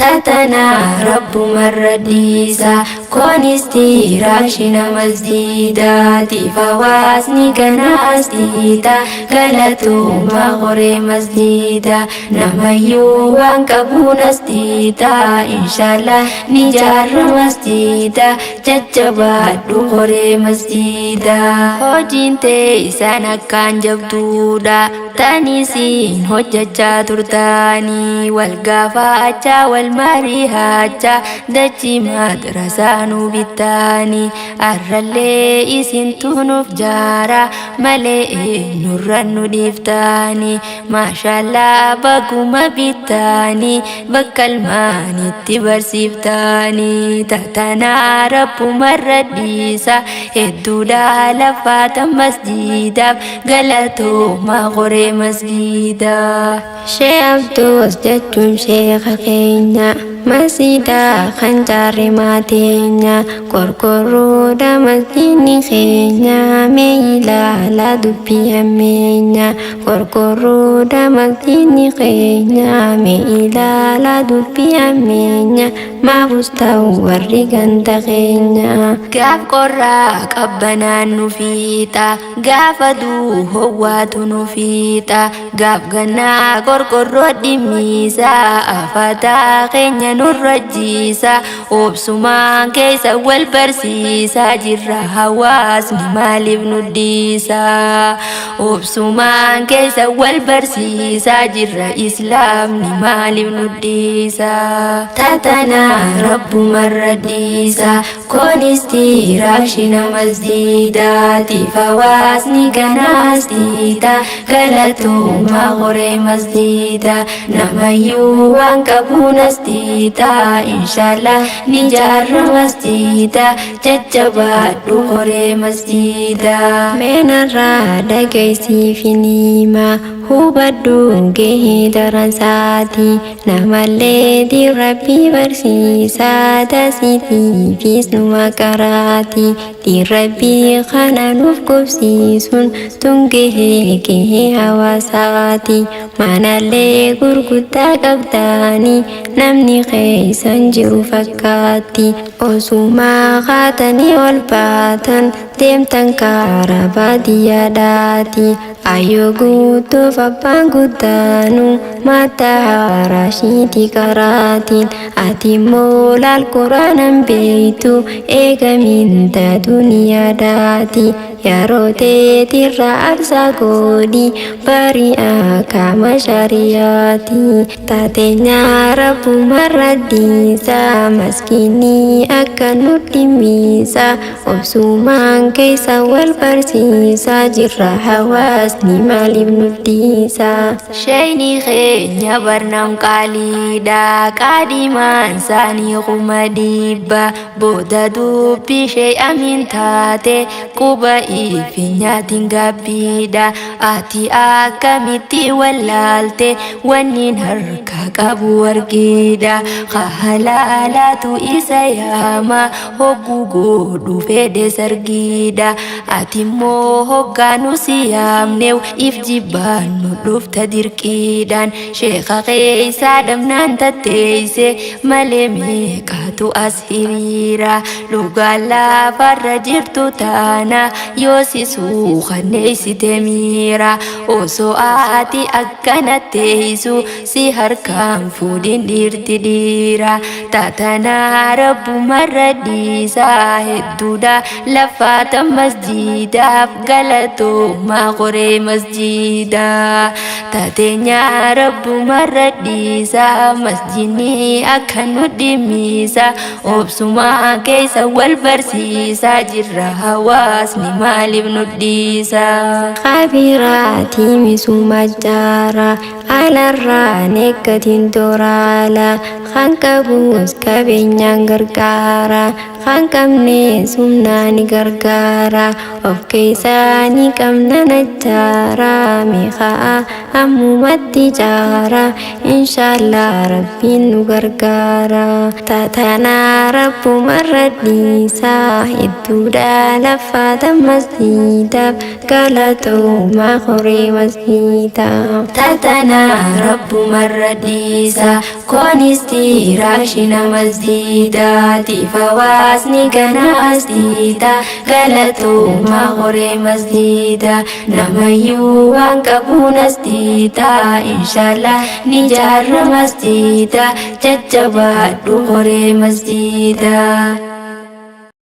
Tatanaa rabbumarra dhiisa koonistiiraashina masjiidaatiif hawaasni ganaas dhiita galatooma qoree masjiida namayyuu waan qabuun as dhiita inshaallah ni jaarra masjiida jajjabaadhu qoree masjiida. Hojiin tee isaan akkaan jabduudha tanisiin hojjechaa turtaanii wal gaafachaa wal mari'achaa dachii madrasaa nu bittaanii arrallee isintu nuuf jaara malee eenyurra nu dhiiftaanii maashallaa baguma bittaanii bakka ilmaanitti barsiiftaanii tatanaa rabbumarra dhiisa hedduudha lafaata masjiidaaf galatooma qoree masjiidaa. Shee Abdoos jechuun sheeka keenya masjiida kan jaarre maateenya qorqorroodha masjiidni keenya mee ilaala dubbii hammeenya qorqorroodha masjiidni keenya mee ilaala dubbii hammeenya maafus ta'u warri ganda keenya. Gaaf qorraa qabbanaan nu fiixa gaafa duu howwaatu nu fiixa gaaf gannaa qorqorroo dhimmiisa afataa keenya nurra jiisa obsumaan keessa wal barsiisaa jirra hawaasni maaliif nu dhiisa obsumaan keessa wal barsiisaa jirra islaamni maaliif nu dhiisa tatanaa rabbumarra dhiisa koonistiiraashina masjiidaatiif hawaasni ganaas dhiita galatooma qoree masjiida namayyuu waan qabuun as dhiita inshaallah ni jaarra masjiida jajjabaadhu qoree masjiida. Meenarraa dhageessiifinima hubadhu gahee daransaati namallee dirrabbii barsiisaa tasiitiifis numa qaraati dirrabbii kana nuuf qubsiisuun tun gahee gahee hawaasaati manallee gurguddaa qabdaanii namni keessan jiru fakkaatti osumaa kaatanii ol baatan deemtan karaa baadiyyaadhaati ayyoo guutuuf abbaan guddaanu maata haraashiiti karaatiin ati immoo laal quraanan beeytu eegaminta duniyaadhaati yeroo teetirra arsaa godhi bari'a kama shariyaati taateenya rabbumarra dhiisa maskiinii akka nu dhimmiisa obsumaan keessa wal barsiisaa jirra hawaasni maaliif nu dhiisa. Shayni keenya barnam qaaliidha qaadhimaan isaanii 100,000 booda dubbii shee amiin taate quba ifi nyaatiin gaabbiidha ati akkamitti wallaalte wanniin harka qabu warqiidha halaalaatu isa yaama hogguu godhu fedhe sargiidha ati immoo hoggaanu si yaamnew if jibbaannu dhufta dirqiidhaan sheeka keeysaa dhabnaan tatteeyse malee meeqaatu as hiriira dhugaan lafarra jirtu taana yoo si suukanneessite miira osoo ati akkana teessu si harkaan fuudhin dhiirti dhiira tatanaa rabbumarra dhiisa hedduudha lafaata masjiidaaf galatooma qoree masjiidaa tateenya rabbumarra dhiisa masjiidni akka nu dhimmiisa obsumaa keessa wal barsiisaa jirra hawaasni maaliif nu dhiisa. Kabiraati misuma jaara alarraan eeggatiin toraala kan qabus qabeenyaan gargaara kan qabnes humnaan gargaara. gargaara. Of keessaa ni qabna najjaara, meeqaa ammumatti jaara, inshaallah Rabbiin nu gargaara. Tatanaa Rabbumarra dhiisaa, hedduudha laffaata masjiidaaf, galatoomaa horee masjiidaa. Tatanaa Rabbumarra dhiisa, koonistiiraashina masjiidaatiif hawaasni gana asdiida, galatoomaa horee masjiida, namayyuu waan qabuun asdiida, inshaallah ni jaarra masjiida, jajjabaadhu horee masjiida.